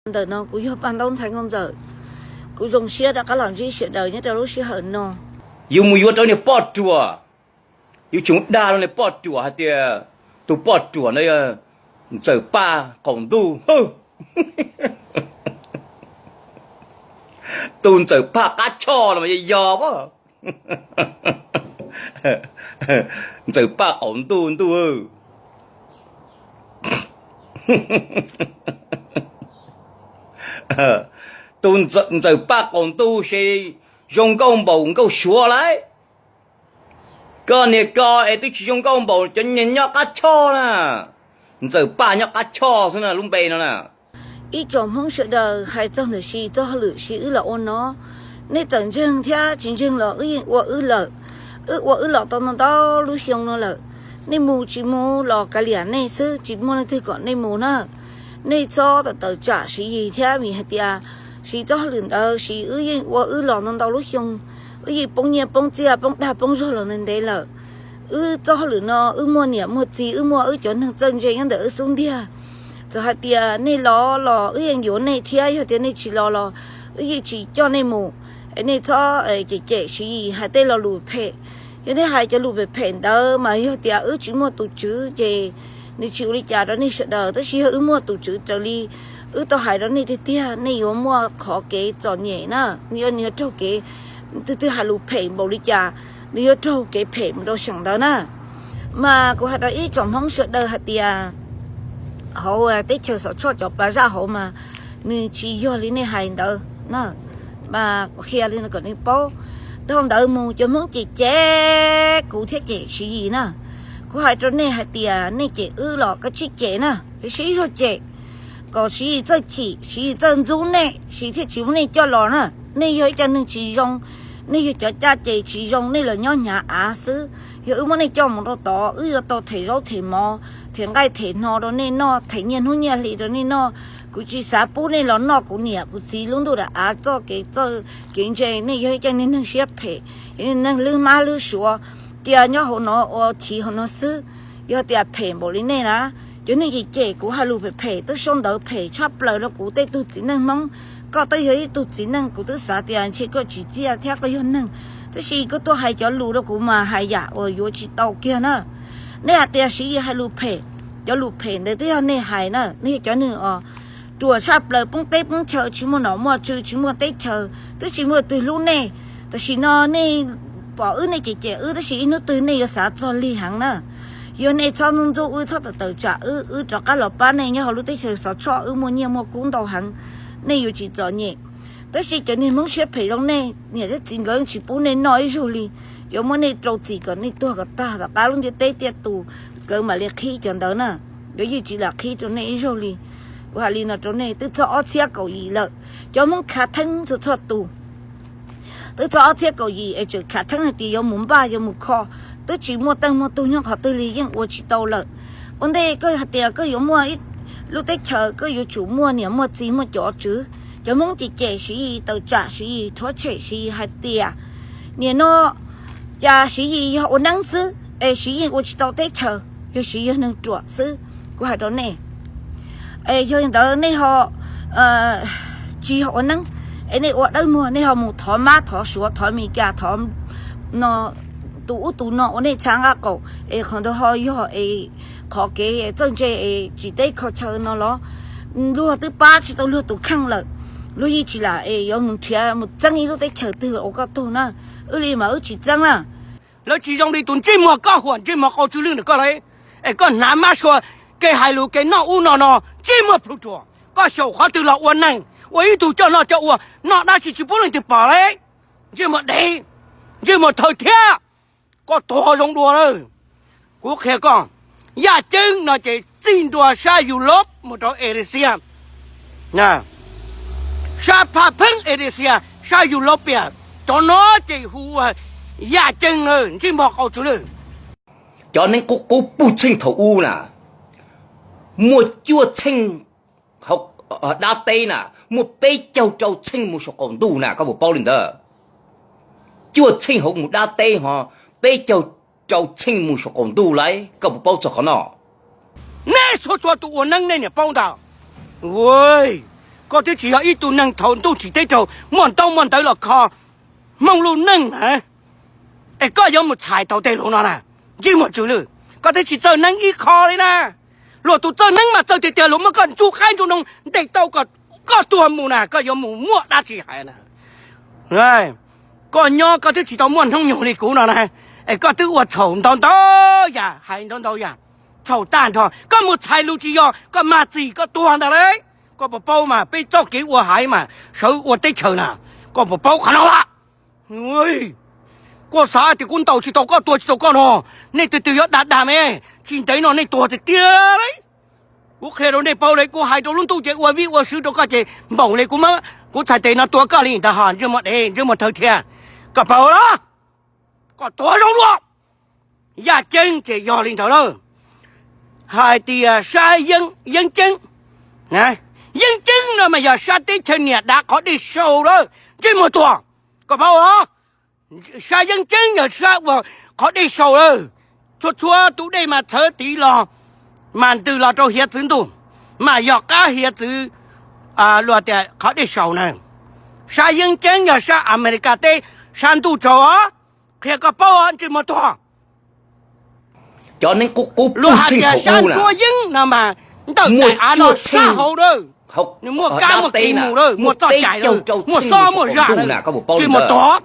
Ntawm no kuv yog Paj Ntaub ntxhais Nkauj Ntxawm, kuv zoo siab rov qab los ntsib sawv daws nyob rau lub sij hawm no. Yus mus yuav rau niag poj ruam, yus tseem dag rau niag poj ruam hais tias tus poj ruam no Ntxawm Paj qaum ntuj. Tus Ntxawm Paj qab choj no mas yog yog a. Ntxawm Paj qaum ntuj ntuj. Tus Ntxawm Paj qaum ntuj ces zoo nkauj npaum nkauj suav lauj. Koj niag ko es twb tsis zoo nkauj npaum cov niag nyob qab choj na. Ntxawm Paj nyob qab choj xwb na lub npe no na. Ib tsoom Hmoob sawv daws hais txog ntawm Siv txoj hauj lwm Siv wb los ua no, nej txawm ntseeg thiab tsis ntseeg los wb yeej ua wb lawm. Wb ua wb los tau ntau ntau lub xyoo no lawm. Nej mus tsis mus los kav liam nej xwb, tsis muaj leej twg kom nej mus na. Nej txhob tawm tawm tsam Siv Yis thiab, vim hais tias Siv txoj hauj lwm ntawd Siv wb yeej ua wb los ntau ntau lub xyoo, wb yeej poob nyiaj poob txiaj poob dag poob zog los ntev ntev lawm. Wb txoj hauj lwm no wb muaj niam muaj txiv, wb muaj wb cov neeg txawj ntse nyob ntawm wb xub ntiag. Txawm hais tias nej los los wb yeej yuav nej thiab, yog tias nej tsis los los wb yeej tsis coj nej mus. Es nej txhob cem cem Siv Yis hais tej lo lus phem. Yog nej hais cov lus phem phem ntawd mas yog tias wb tsis muaj tus tswv ces nws tsis ua li cas rau nej sawv daws, tab sis yog wb muaj tus tswv raws li wb tau hais rau nej tiag tiag, nej yuav muaj qhov kev txom nyem na. Yog nws yuav raug kev, twg twg hais lus phem npaum li cas, nws yuav raug kev phem mus rau seem ntawd na. Mas kuv hais rau ib tsoom Hmoob sawv daws hais tias hauv teb chaws Xov Tshoj cov plas zaj hauv mas nws tsis yog li nej hais ntawd na. Mas kuv qhia li no kom nej paub. Dhau ntawd mus cov Hmoob cem cem kuv thiab cem Siv Yis na. Kuv hais rau nej hais tias nej cem wb los kav tsij cem na, sib zog cem kom Siv Yis txawj chim, Siv Yis txawj ntxub nej, Siv thiaj tsis muab nej coj los na. Nej yog ib co neeg tsis zoo, nej yog cov caj ces tsis zoo, nej los nyob hnyav av xwb. Yog wb muab nej coj mus rau tod, wb yuav tau them zaub them mov, them nqaij them hno rau nej noj, them nyiaj hnub nyiaj hli rau nej noj. Kuv tsis xav pub nej los noj kuv niam kuv txiv lub ntuj daim av txoj kev txawj kev ntse. Nej yog ib co neeg siab phem, yog neeg lwj mab lwj suav, cia nyob hauv no ua chiv hauv no xwb. Yog tias phem npaum li nej na, cov neeg cem cem kuv hais lus phem phem, twb sau ntawv phem tshaj plaws rau kuv tej tug txiv neej Hmoob. Koj twb yog ib tug txiv neej, kuv twb xav tias ntshe koj tsim txiaj thiab koj yog neeg, tab sis koj tuaj hais cov lus rau kuv mas hais yam uas yuav tsis tau kiag na. Nej hais tias Siv Yis hais lus phem, cov lus phem ntawd twb yog nej hais na. Nej yog cov neeg ruam tshaj plaws, poob teb poob chaw, tsis muaj nom muaj tswv, tsis muaj teb chaws, twb tsis muaj twg hlub nej. Tam sim no nej pom wb, nej cem cem wb, tab sis ib hnub twg nej yuav xav txog lig heev na. Yog nej txhob ntxub ntxub wb, txhob tawm tawm tsam wb, wb rov qab los pab nej nyob hauv lub teb chaws Xov Tshoj, wb muaj nyiaj muaj kub ntau heev, nej yuav tsis txom nyem. Tab sis cov niag Hmoob siab phem zoo nej niam thiab txiv nkawd tsis pub nej noj ib zaug li, yuav muab nej rau txim kom nej tuag kom tag tom qab lub ntiaj teb tiaj tus, nkawd mam li qhib cov ntawd na. Nkawd yeej tsis lam qhib rau nej ib zaug li. Kuv hais li no rau nej, twb txog ob txhiab kaum yim lawm, cov Hmoob khav theeb txhua txhua tus. Twb txog ob txhiab kaum yim es tseem khav theeb hais tias yuav mus npaj yuav mus kho, twb tsis muaj teej muaj tug nyob qhov twg li, yeej ua tsis tau lawm. Ua ntej koj hais tias koj yuav muaj lub teb chaws, koj yuav tsum muaj niam muaj txiv muaj cov tswv. Cov Hmoob cem cem Siv Yis, tawm tsam Siv Yis, rhuav tshem Siv Yis hais tias nim no cas Siv Yis yog ua neeb xwb es Siv yeej ua tsis tau teb chaws, yog Siv yog neeg ruam xwb. Kuv hais rau nej, es yog li ntawd nej ho tsis yog ua neeb, es nej ua dawb muag, nej ho mus thov mab thov suav, thov Amelikas, thov no, tus ub tus no ua nej txha nqaj qaum, es qhov ntawd ho yog es qhov kev txawj ntse es tsim teb kho chaw no los? Luag twb pab tsis tau luag tus kheej lawm, luag yeej tsis lam es yuav mus nrhiav mus txeeb ib lub teb chaws twg ua koj tug na. Wb li mas wb tsis txeeb na. Lawv tsis zoo li tus ntsej muag koj huam ntsej muag qau tsw lwj ntawm koj lauj. Es koj hnav mab sua, kev hais lus kev noj ub no no, ntsej muag plhu ruam. Koj xyaum qhov twg los ua neeg, ua ib tug coj noj coj ua, noj dab tsi tsis pub leej twg pom lauj. Ntsej muag dev, ntsej muag thawj thiab, koj tuag zoo dua lawm. Kuv qhia koj, yaj ceeb no ces txij ntua sab Europe mus rau Asia, sab phaj pheeb Asia, sab Europe, cov no ces hu ua yaj ceeb na, ntsej muag qau tsw lwj. Cov neeg qub qub puj txheej thaum ub na, muaj cuaj txheej, dab teb na, muaj peb caug rau txheej mus saum qaum ntuj na, koj puas paub li ntawd? Cuaj txheej hauv mus dab teb ho peb caug rau txheej mus saum qaum ntuj lauj, koj puas paub txog qhov no? Nej txhua txhua tus ua neeb nej niam paub ntag. Koj twb tsis yog ib tug neeg thaum ntuj tsim teb raug muaj ntaub muaj ntawv los kho Hmoob lub neej na. Es koj yuav mus txhais tau tej lus no na, ntsej muag tsw lwj. Koj twb tsis txawj neeb ib qho li na. Luag tus txawj neeb mas txawj tiag tiag, luag muab koj ntsuj qaib ntsuj noog ntes tau kom koj tuag mus na, koj yuav mus muaj dab tsi hais na. Koj nyob koj twb tsis tau muaj hnub nyoog li kuv no na, es koj twb ua txhaum ntau ntau yam, hais ntau ntau yam, txhaum tag nrho. Koj mus txhais lus tsis yog, koj mag txim koj tuag ntag lauj. Koj puas paub mas peb txoj kev ua haiv mas sawv ua teb chaws na, koj puas paub qhov no a? Koj xav tias kuv ntaus tsis tau koj, tua tsis tau koj no, nej tus twg yuav dag dag me, tsis ntev no nej tuag tiag tiag li. Kuv qhia rau nej paub li, kuv hais rau lub ntuj ces ua vij ua sw rau koj ces npaum li kuv muab kuv txhais tes no tua koj li ntag ho, ntsej muag dev ntsej muag thawv thiab. Koj paub los? Koj tuag zoo dua. Yaj Ceeb ces yog li ntawd lawm. Hais tias sab Yeeb Ceeb, Yeeb Ceeb no mas yog sab teb chaws niam dav qhov dej sau lawm, ntsej muag tuag. Koj paub os? Sab Yeeb Ceeb yog sab uas qhov dej sau lawm. Txhua txhua tus dej mas txhawv tid los, mas ntws los rau hiav txwv ntuj, mas yog qab hiav txwv, luag tias qhov dej sau na. Sab Yeeb Ceeb yog sab Amelikas teb, sab ntuj tsaus os. Qhia koj paub os, ntsej muag tuag. Luag hais tias sab Ntsuab Yeeb no mas ntawm daim av no sab hauv na, nws muaj kab muaj kev mus lawm, muaj txoj cai lawm, muaj xob muaj zaj lawm, ntsej muag tuag.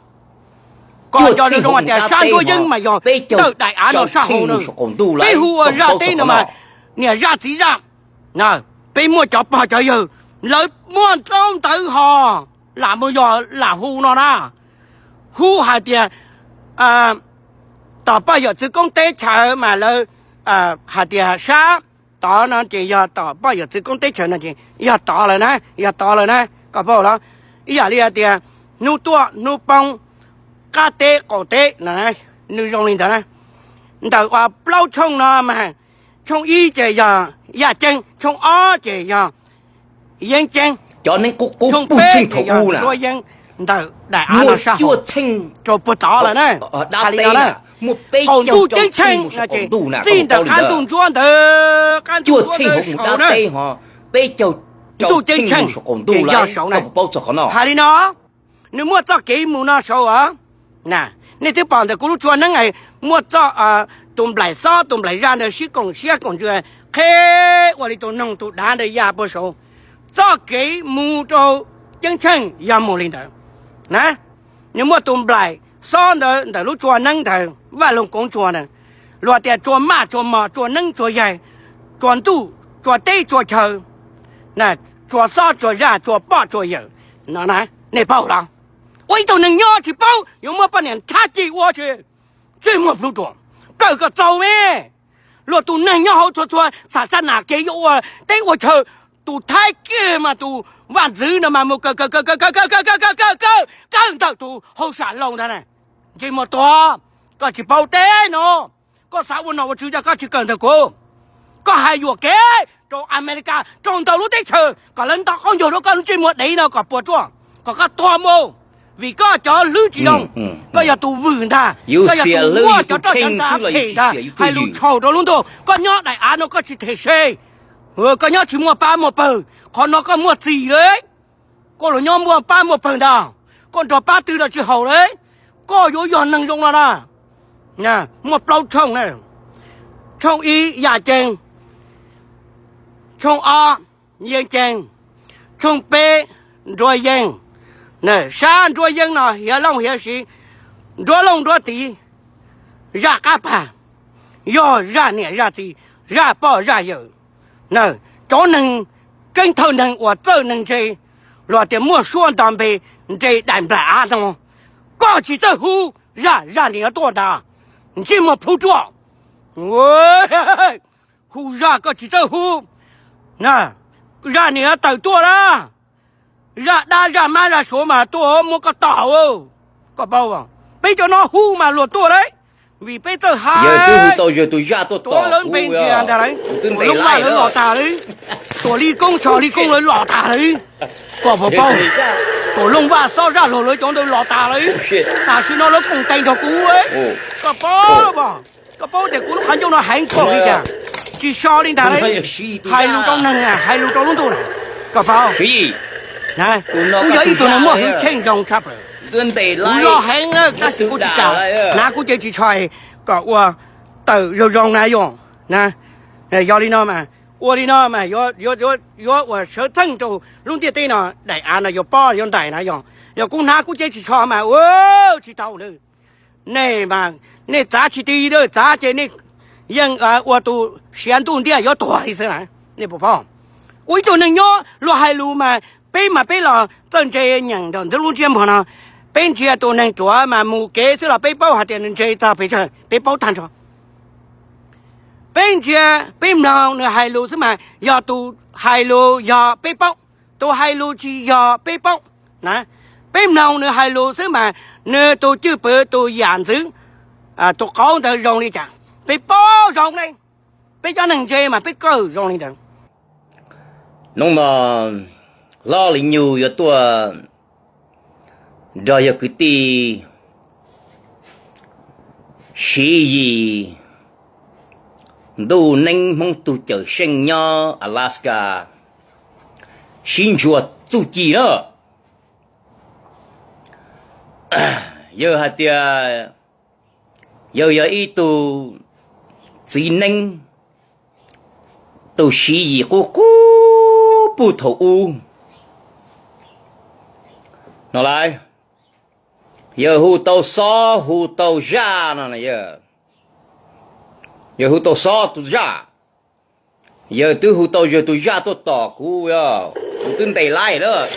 Koj nco zoo zoo tias sab Ntsuab Yeeb mas yog ntawm daim av no sab hauv na. Peb hu ua zaj teb no mas niam zaj txiv zaj, peb muaj cov pog cov yawg, lawv muaj ntaub ntawv ho lam mus yog lam hu no na. Hu hais tias tom poj yawm txwv koob teb chaws mas lawv hais tias sab tod no ces yog tom poj yawm txwv koob teb chaws no ces yog tod lawm na, yog tod lawm na. Koj paub los? Ib yam li hais tias hnub tuaj hnub poob, qab teb qaum teb no, nws zoo li ntawd na. Ntawm uas plaub tshooj no mas tshooj ib ces yog Yaj Ceeb, tshooj ob ces yog Yeeb Ceeb, tshooj peb ces yog Ntsuab Yeeb, ntawm daim av no sab hauv rau puag tod lawm na. Hais li no na, qaum ntuj ceeb tsheej no ces txij ntawm qab ntuj ntsuab ntawd, qab ntuj ntsuab ntawd saud na, ntuj ceeb tsheej ces yog saud na. Hais li no, nws muaj txoj kev mus no saud os. Nej twb pom ntawm kuv lub tsua neeb muaj txoj, tus nplaim xob tus nplaim zaj ntawd sib koom siab koom ntsws qheb ua li tus noog tus dav ntawd ya puag saud. Txoj kev mus rau ceeb tsheej yog mus li ntawd na. Nws muaj tus nplaim xob ntawd ntawm lub tsua neeb ntawd, Vaj Loog Koov Tsua ntawd, luag tias tsua maj tsua mos, tsua neeb tsua yaig, tsua ntuj tsua teb tsua chaw, tsua xob tsua zaj tsua poj tsua yawm no na. Nej paub los? Ua ib tug neeg nyob tsis paub, yuav muab poj niam nrhab ceg ua tsi? Ntsej muag plhu ruam, kawm kom txaus me. Luag tus neeg nyob hauv txhua txhua xab nam kev yuav ua teb ua chaw, tus Thaib kiag mas tus vaj ntxwv no mas mus kawm kawm kawm kawm kawm kawm kawm kawm kawm kawm kawm kawm ntawm tus hauj sam laus ntag na. Ntsej muag tuag, koj tsis paub teb no, koj xav ua nom ua tswv cas koj tsis kawm ntawm kuv? Koj hais yuam kev rau Amelikas, rau ntau lub teb chaws kom lawv nto qaub ncaug rau koj lub ntsej muag dev no kom puas tsuaj, kom koj tuag mus, vim koj cov hlwb tsis zoo. Koj yog tus vwm ntag, koj yog tus muaj cov roj cov ntxa phem ntag, hais lus txhaum rau lub ntuj. Koj nyob daim av no koj tsis them se, koj nyob tsis muaj pab muaj pawg, qhov no koj muaj txim lawm. Koj los nyob muaj pab muaj pawg ntag, koj nrog pab twg los tsis haum lawm, koj yuav yog neeg zoo no na. Muaj plaub tshooj na, tshooj ib Yaj Ceeb, tshooj ob Yeeb Ceeb, tshooj peb Nruab Yeeb. Sab Nruab Yeeb no hiav looj hiav siv, nruab looj nruab tiv, zaj qab pag, yog zaj niam zaj txiv, zaj poj zaj yawm. Cov neeg keeb thawj neeg uas txawj neeg ntse, luag tias muaj suab nto npe nres daim nplaim av no, koj tsis txawj hu, zaj zaj niam tuaj ntag, ntsej muag plhu ruam. Hu zaj koj tsis txawj hu, zaj niam tawm tuaj na, zaj dab zaj mab zaj suav mas tuaj muab koj tom. Koj paub, peb cov no hu mas luag tuaj lauj, vim peb txawj hais. Tuav lawv npe ntsia ntag lauj, tuam looj vaj lawv los tag lawm, tuam li koob tso li koob lawv los tag lawm. Koj puas paub, tuam looj vaj xob zaj luag lawv cov ntawd los tag lawm, tam sim no lawv koom tes nrog kuv. Koj paub, koj paub tias kuv lub qhov ncauj no heev npaum li cas, tsis so li ntag lauj. Hais lus rau neeg, hais lus rau lub ntuj na, koj paub. Kuv yog ib tug neeg muaj hwj chim zoo tshaj plaws. Kuv loj heev na, tab sis kuv tsis kam hnav kuv cev ris tsho kom ua tawm zoo zoo na yog. Yog li no mas, ua li no mas yuav ua sawv txheej rau lub ntiaj teb no, daim av no yuav pob yuav ntais na yog. Yog kuv hnav kuv cev ris tsho mas ua tsis tau na. Nej mas nej txav tsis ti, txav ces nej yeej ua tus siav ntuj ntiaj yuav tuag li xwb na. Nej puas paub? Ua ib tug neeg nyob luag hais lus mas peb mas peb los txawj ntse nyeem nram ntawm lub ntsiab muag no, peb ntsia tus neeg ruam mas mus kev xwb los peb paub hais tias nws ntse txog pes tsawg, peb paub tag nrho. Peb ntsia, peb mloog nws hais lus xwb mas yog tus hais lus yog peb paub, tus hais lus tsis yog peb paub na. Peb mloog nws hais lus xwb mas nws tus cwj pwm tus yam ntxwv, tus qauv ntawd zoo li cas peb paub zoo ne. Peb cov neeg ntse mas peb kawm zoo li ntawd. Hnub no Hlob Lis Nyug yuav tuaj nrog yog kwv tij Siv Yis ntuj neeb Hmoob tug cawm seej nyob Alaska sib ntsuas txuj ci na. Yawg hais tias yawg yog ib tug txiv neeb, tus Siv Yis qub qub puag thaum ub no lauj. Yawg hu tau xob hu tau zaj no, yawg hu tau xob tus zaj, yawg twb hu tau yawg tus zaj tuaj tom kuv, kuv twb ntes laib lawm.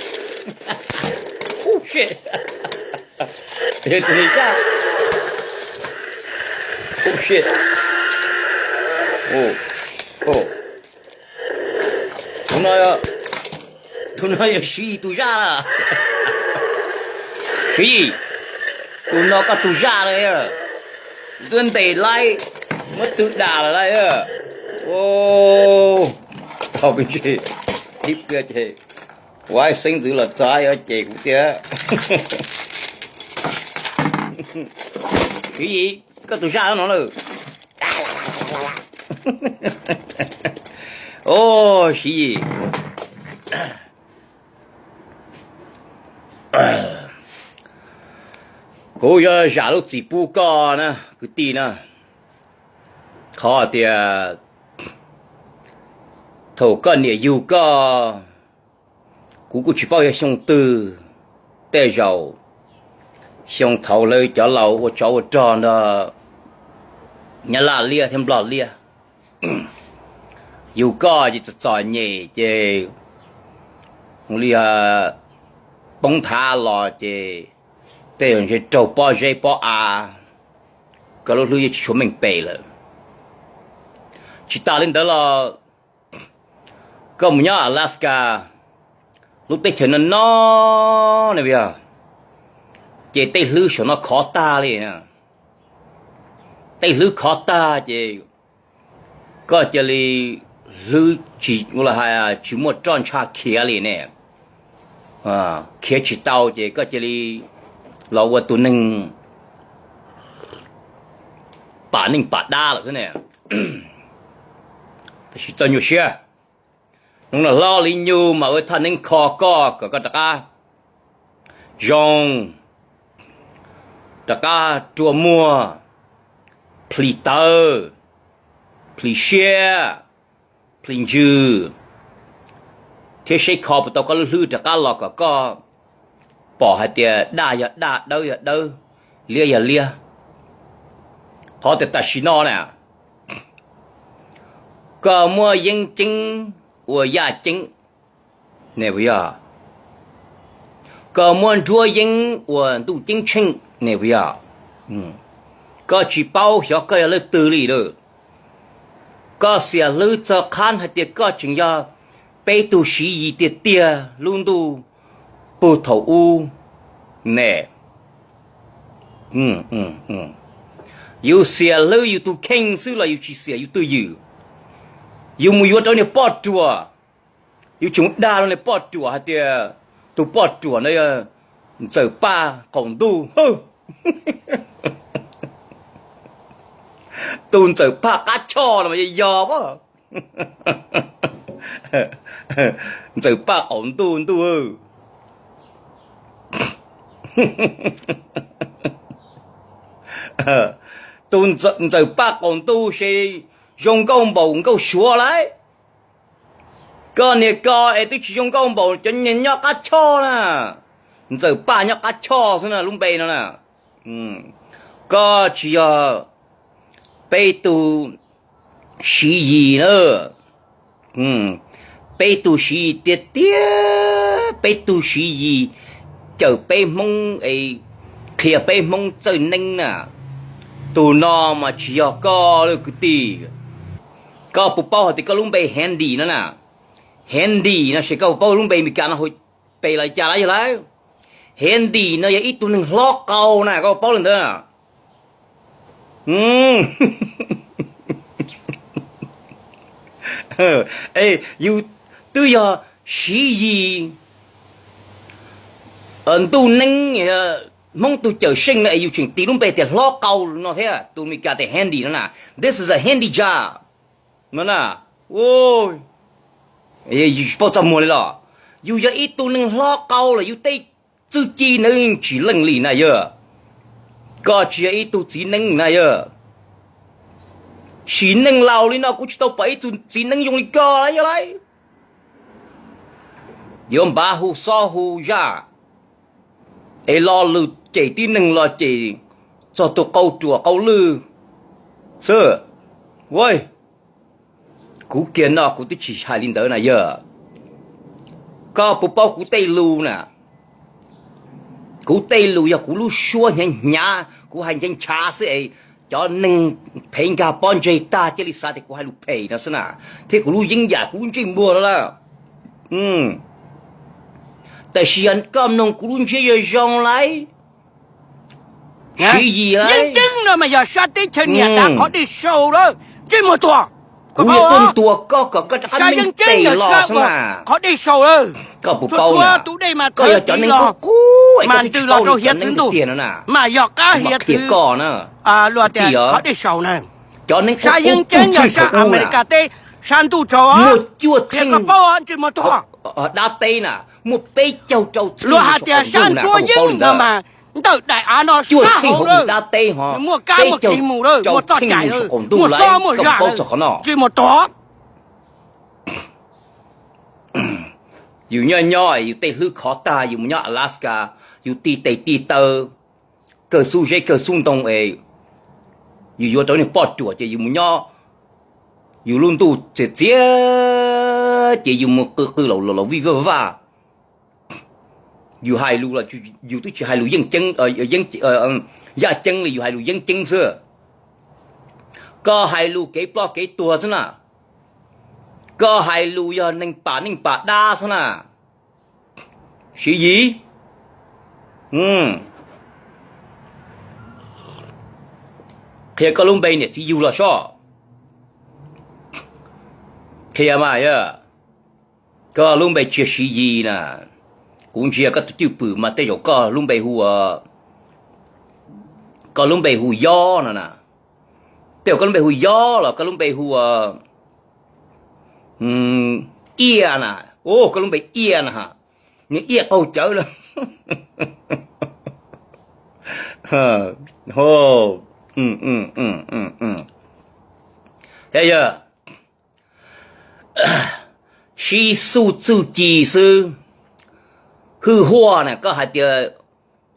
Tus no yog Siv Yis tus zaj lawm. Siv Yis, tus no koj tus zaj lawm. Twb ntes laib, muab tw dam lawm lauj. Thaum pib ces ua ib xeeb ntxwv los txog yuav cem kuv tiag. Siv Yis, koj tus zaj no lawm. Siv Yis, kuv yuav zam lub txim pub koj na kwv tij na. Qhov tias thaum koj niam yug koj, kuv kuj tsis paub yog xyoo twg, tej zaum xyoo thaum lawv cov laus ua tsov ua rog nrog Nyab Laj liab thiab Nplog liab. Yug koj ces txom txom nyem ces li poob thav los ces tej zaum ntshe raug pob zeb pob av, koj lub hlwb yeej tsis tshua meej pem lawm. Tsis tas li ntawd los koj mus nyob Alaska, lub teb chaws no no ne, yog ces tej hlwb saum no khov tag li. Tej hlwb khov tag ces koj cia li hlwb tsis, tsis muaj roj ntsha khiav li ne. Khiav tsis tau ces koj cia li los ua tus neeg pam neej pam dab lawm xwb ne. Tab sis txawj nyuaj siab, hnub no Hlob Lis Nyug mas ua thaj neeb kho koj kom koj rov qab zoo, rov qab rua muag, plhis tawv, plhis siab, plhis ntsws, thiab seb kho puas tau koj lub hlwb rov qab los kom koj pom hais tias daj yog daj, dawb yog dawb, liab yog liab. Qhov tias tam sim no na, koj muab yeeb ceeb ua yaj ceeb ne puas yog? Koj muab nruab yeeb ua ntuj ceeb tsheej ne puas yog? Koj tsis paub xyov koj yog leej twg li lawm. Koj xiam hlwb txog qhab hais tias koj tseem yog peb tug Siv Yis tiag tiag lub ntuj puag thaum ub ne. Yus xiam hlwb yus tus kheej xwb los yus tsis xiam yus twj ywm. Yus mus yuav rau niag poj ruam, yus tseem dag rau niag poj ruam hais tias tus poj ruam no yog Ntxawm Paj qaum ntuj. Tus Ntxawm Paj qab choj no mas yog yog as. Ntxawm Paj qaum ntuj ntuj, Tus ntxawm paj qaum ntuj se zoo nkauj npaum nkauj suav lauj. Koj niag ko es twb tsis zoo nkauj npaum cov niag nyob qab choj na. Ntxawm paj nyob qab choj xwb na lub npe no na. Koj tsis yog peb tug Siv Yis na. Peb tug Siv Yis tiag tiag, peb tug Siv Yis cawm peb Hmoob es qhia peb Hmoob txawj neeb na. Tus no mas tsis yog koj lawm kwv tij. Koj puas paub hais tias koj lub npe Handy no na? Handy no ces koj puas paub lub npe Meskas no hu pes los cas lawm yog lauj? Handy no yog ib tug neeg hlob qau na, koj puas paub li ntawd? Yus twb yog Siv Yis ntuj neeb, Hmoob tug cawm seej no es yus tseem tis lub npe tias hlob qau no thiab. Tus Meskas tias Handy no na, this is a handy job no na. Yus tsis paub txaj muag li los? Yus yog ib tug neeg hlob qau los yus tej txuj ci ntawd tsis leej li na yog. Koj tsis yog ib tug txiv neeb na yog. Sim neej laus li no kuv tsis tau pom ib tug txiv neeb zoo li koj yog lauj. Yuav npav hu xob hu zaj es lo lus cem tib neeg los cem txog tus qau ruam qau lwj xwb. Kuv kiag no kuv twb tsis hais li ntawd na yog. Koj puas paub kuv tej lus na? Kuv tej lus yog kuv lub suab hnyav hnyav, kuv hais nchav nchav xwb es cov neeg phem nkag pob ntseg tag cia li xav tias kuv hais lus phem no xwb na, thiab kuv lub yeeb yam kuv lub ntsej muag no lawm. Tab sis yog koj mloog kuv lub ntsiab yog zoo lauj. Siv Yis, yeeb ceeb no mas yog sab teb chaws niam tas qhov dej sau lawm, ntsej muag tuag. Kuv yuav tuaj ntuas koj kom koj rov qab meej pem los xwb na. Qhov dej sau lawm, koj puas paub? Tus dej mas koj yog cov neeg qub qub es koj twb tsis paub li cov neeg tiag tiag no na. Mas yog qab hiav txwv koj na. Luag tias qhov dej sau na. Cov neeg qub qub txuj txwj khaum ub na, sab Amelikas teb, sab ntuj tsaus, muaj cuaj txheej, koj paub, ntsej muag tuag, dab teb na, muaj peb caug rau txheej luag hais tias sab ntsuab yeeb no mas ntawm daim av no cuaj txheej hauv dab teb ho, muaj kab muaj kis mus lawm, muaj txoj cai lawm, muaj xob muaj zaj lawm, ntsej muag tuag. Yus nyob nyob yus tej hlwb khov tag, yus mus nyob Alaska, yus ti tes ti taw, kawg xub zeb kawg xub ntoo es yus yuav rau niag poj ruam ces yus mus nyob yus lub ntuj txias txias ces yus mus qw qw laus laus vij vaj vaj. Yus hais lus los yus twb tsis hais lus yeeb ceeb, yaj ceeb li, yus hais lus yeeb ceeb xwb. Koj hais lus kev ploj kev tuag xwb na. Koj hais lus yog neeg pam neej pam dab xwb na. Siv Yis, qhia koj lub npe niam txiv yug los soj. Qhia mas, koj lub npe tsis yog Siv Yis na. Kuv ntsia koj tus cwj pwm mas tej zaum koj lub npe hu, koj lub npe hu Yob no na. Tej zaum koj lub npe hu Yob los koj lub npe hu Iaj na. Koj lub npe Iaj na, nws Iaj qaug cawv lawm. Thiab yog sib xuj txuj ci xwb. Hwj huaj na, koj hais tias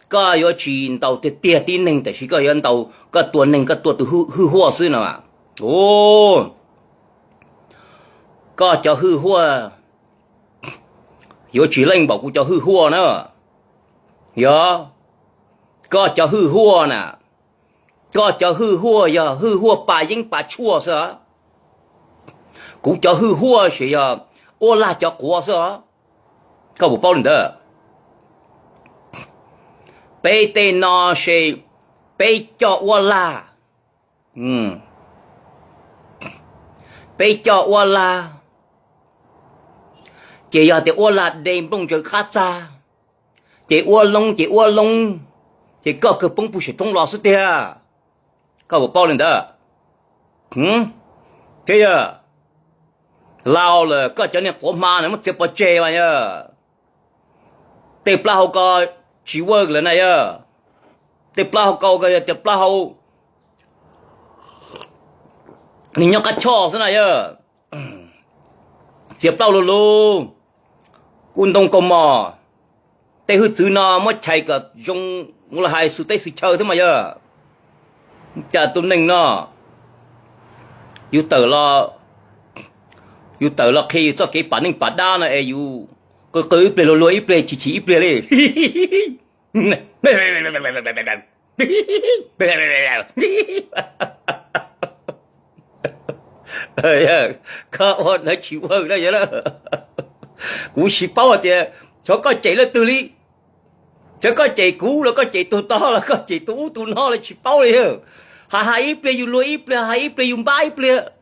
koj yuav tsis ntaus tiag tiag tib neeg, tab sis koj yuav ntaus, koj tua neeg koj tua tus hwj huaj xwb no. Koj cov hwj huaj yuav tsis leej npaum kuv cov hwj huaj na. Yog, koj cov hwj huaj na, koj cov hwj huaj yog hwj huaj pas yeeb pas tshuaj xwb os. Kuv cov hwj huaj ces yog uab lag cov quav xwb os. Koj puas paub li ntawd? Peb tej no ces peb coj uab lag, peb coj uab lag, ces yog tias uab lag de nplooj ntsaws qab txag, ces uab loob ces uab loob, ces koj kawg poob puag saum roob los xwb tiag. Koj puas paub li ntawd? Thiab yog, laus lawm koj cov niag quav hma na muab txiav pov tseg mas yog, tej plaub hau ko tsis ua lawm na yog. Tej plaub hau kaus ko yog tej plaub hau nws nyob qab choj xwb na yog. Txiav plaub lug lug, kuj ntoo kaus mom. Tej hwj txwv no muab chais kom zoo los hais xwm teb xwm chaw thiab mas yog. Cas tus neeg no yus tawm los, yus tawm los qhia yus txoj kev pam neej pam dab no es yus qw qw ib pliag luag luag ib pliag chim chim ib pliag li. Koj ua ntawd tsis ua na yog. Kuv tsis paub hais tias xyov koj cem leej twg li. Xyov koj cem kuv los koj cem tus tod los koj cem tus ub tus no los tsis paub li. Hais hais ib pliag yus luag ib pliag, hais ib pliag yus npab ib pliag.